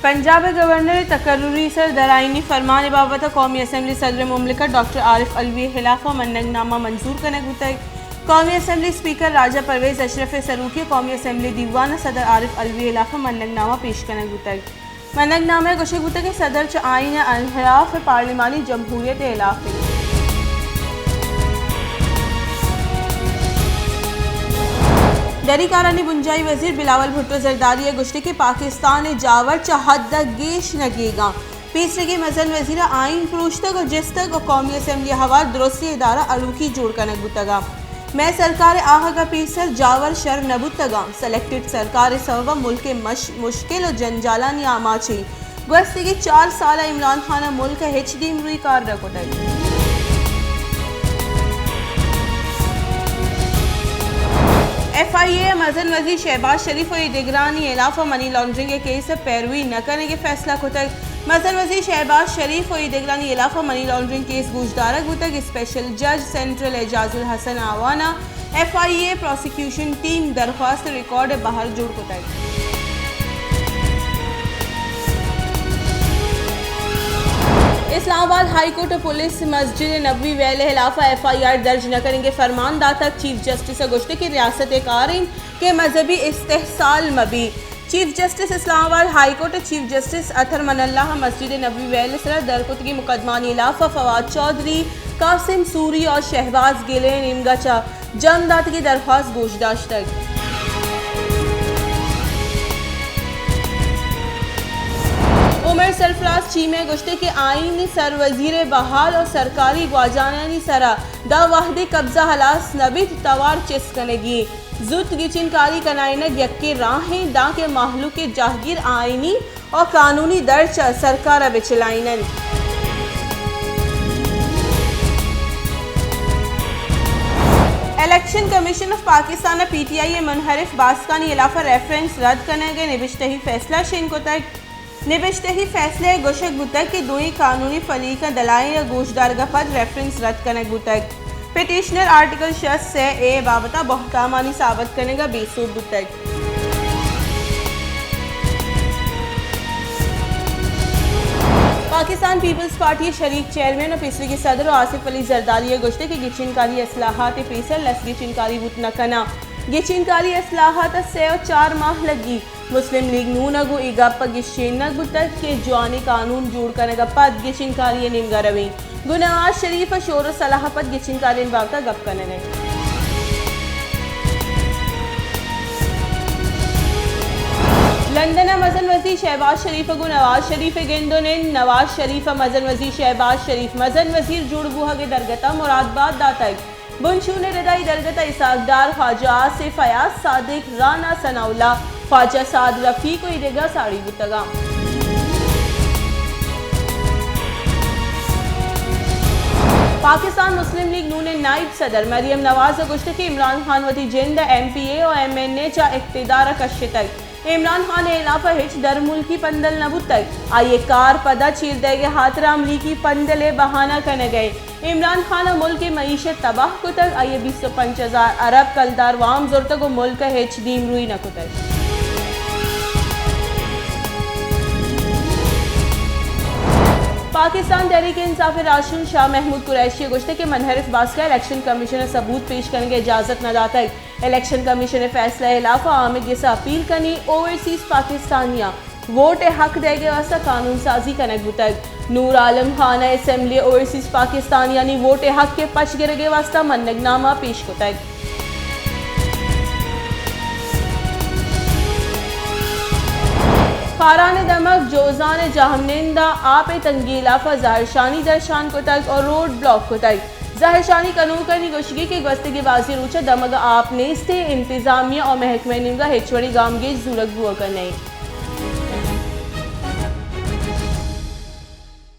پنجاب ءِ گورنر ءِ تقرری سر درآئینی فرمان ءِ بابت ءَ قومی اسمبلی صدر مملکت ڈاکٹر عارف علوی ءِ خلاف ءَ منگ نامہ منظور کنگ بوتگ۔ قومی اسمبلی اسپیکر راجہ پرویز اشرف ءِ سروکی ءَ قومی اسمبلی دیوان ءَ صدر عارف علوی ءِ خلاف ءَ منگ نامہ پیش کنگ بوتگ۔ منگ نامہ ءَ گوشگ بوتگ کہ صدر چہ آئین ءِ انحراف ءَ پارلیمانی جمہوریت ءِ خلاف انت۔ دری کارانی بنجاہی وزیر بلاول بھٹو زرداری ءَ گوشتگ کہ پاکستان ءِ جاور چہ حد ءَ گیش نہ گیگ ءَ انت۔ پیسریگیں مزن وزیر ءَ آئین پروشتگ ءُ جستگ ءُ قومی اسمبلی ءِ ہوار درستیں ادارہ ہلوکی جوڑ کنگ بوتگ ءَ۔ مئے سرکار ءِ آہگ ءَ پیسر جاور شر نہ بوتگ ءَ۔ سلیکٹڈ سرکار ءِ سبب ءَ ملک ءِ مش-، مشکل ءُ جنجالانی آماچ ایں۔ گوستگیں چار سال ءَ عمران خان ءَ ملک ءَ ہچ دیمروئی کار نہ کتگ۔ ایف آئی اے ءَ مزن وزیر شہباز شریف ءُ اے دگرانی خلاف ءَ منی لانڈرنگ ءِ کیس ءِ پیروی نہ کنگ ءِ فیصلہ کتگ۔ مزن وزیر شہباز شریف ءُ اے دگرانی خلاف ءَ منی لانڈرنگ کیس گوشدارگ بوتگ۔ اسپیشل جج سینٹرل اعجاز الحسن اعوان ءَ ایف آئی اے پراسیکیوشن ٹیم درخواست ءِ ریکارڈ ءِ بہر جوڑ کتگ۔ اسلام آباد ہائی کورٹ ءِ پولیس مسجد نبوی ویل ءِ خلاف ءَ ایف آئی آر درج نہ کنگ ءِ فرمان داتگ۔ چیف جسٹس ءَ گوشتگ کہ ریاست ءِ کار انت کہ مذہبی استحصال مہ بیت۔ چیف جسٹس اسلام آباد ہائی کورٹ ءَ چیف جسٹس اطہر من اللہ ءَ مسجد نبوی ویل ءِ سرا در کتگیں مقدمہانی خلاف ءَ فواد چوہدری، قاسم سوری ءُ شہباز گل ءِ نیمگ ءَ چہ جنگ داتگیں درخواست گوش داشتگ۔ عمر سرفراز چیمہ ءَ گوشتگ کہ آئینی سروزیر ءِ بحال ءُ سرکاری گواجنانی سرا داں وہدے قبضہ ہلاس نہ بیت، توار چست کنگی انت۔ زوت گچین کاری کنائینگ یکیں راہ انت، دانکہ مہلوک ءِ جہگیر آئینی ءُ قانونی درچ ءَ سرکار ءَ بہ چلائین انت۔ الیکشن کمیشن آف پاکستان ءَ پی ٹی آئی ءِ منحرف باسکانی خلاف ءَ ریفرنس رد کنگ ءِ نبشتہی فیصلہ شنگ کتگ۔ نبشتہی فیصلہ ءَ گوشگ بوتگ کہ دوئیں قانونی فریقاں دلائل ءِ گوشدارگ ءَ پد ریفرنس رد کنگ بوتگ۔ پٹیشنر آرٹیکل شش سئے اے ءِ بابت ءَ بہتامانی ثابت کنگ ءَ بے سوب بوتگ۔ پاکستان پیپلز پارٹی ءِ شریک چیئرمین ءُ پیسریگیں صدر ءُ آصف علی زرداری ءَ گوشتگ کہ گچین کاری اصلاحات ءِ پیسر لس گچین کاری بوت نہ کناں۔ گچین کاری اصلاحات ءَ سئے ءُ چار ماہ لگی۔ مسلم لیگ نون ءَ گوں اے گپ ءَ گیشینگ بوتگ کہ جوانیں قانون جوڑ کنگ ءَ پد گچین کاری ءِ نیمگ ءَ رویں۔ گوں نواز شریف ءَ شور ءُ صلاح ءَ پد گچین کاری ءِ بابت ءَ گپ کنگ ءَ ایں۔ لندن ءَ مزن وزیر شہباز شریف ءَ گوں نواز شریف ءِ گند ءُ نند، نواز شریف ءَ مزن وزیر شہباز شریف مزن وزیر جوڑ بوہگ ءِ درگت ءَ مرادبات داتگ۔ بنشون ءِ ردائی درگت ءَ اسحاق ڈار، خواجہ آصف، ایاز صادق، رانا ثناء اللہ، خواجہ سعد رفیق ءُ ایدگہ ساڑی بوتگ اَنت۔ پاکستان مسلم لیگ نون ءِ نائب صدر مریم نواز ءَ گوشتگ کہ عمران خان وتی جند ءَ ایم پی اے ءُ ایم این اے چہ اقتدار ءَ کشتگ۔ عمران خان ءِ ہلاپ ءَ ہچ درملکی پندل نہ بوتگ۔ آئی ءِ کار پدا چیر دئیگ ءِ ہاترا امریکی پندل ءِ بہانہ کنگ ءَ اِنت۔ عمران خان ءَ ملک ءِ معیشت تباہ کتگ، آئی ءَ بیست ءُ پنچ ہزار ارب کلدار وام زرتگ ءُ ملک ءَ ہچ دیمروئی نہ کتگ۔ پاکستان تحریک انصاف ءِ راہشون شاہ محمود قریشی ءَ گوشتگ کہ منحرف باسک ءَ الیکشن کمیشن ءَ ثبوت پیش کنگ ءِ اجازت نہ داتگ۔ الیکشن کمیشن ءِ فیصلہ ءِ ہلاپ ءَ آمدگس ءَ اپیل کنیں، اوورسیز پاکستانیاں ووٹ ءِ حق دئیگ ءِ واستہ قانون سازی کنگ بوتگ۔ نور عالم خان ءَ اسمبلی ءَ اوورسیز پاکستانیانی ووٹ ءِ حق ءِ پچ گرگ ءِ واستہ منگ نامہ پیش کتگ۔ خاران ءِ دمگ جوزان ءِ جہمنند ءَ آپ ءِ تنگی ءِ ہلاپ ءَ زہرشانی درشان کتگ ءُ روڈ بلاک کتگ۔ زہرشانی کنوکانی گوشگ اِنت کہ گوستگیں بازیں روچ ءَ دمگ ءَ آپ نیست اِنت، انتظامیہ ءُ محکمہ ءِ نیمگ ءَ ہچ وڑیں گامگیج زورگ بوہگ ءَ نہ اِنت۔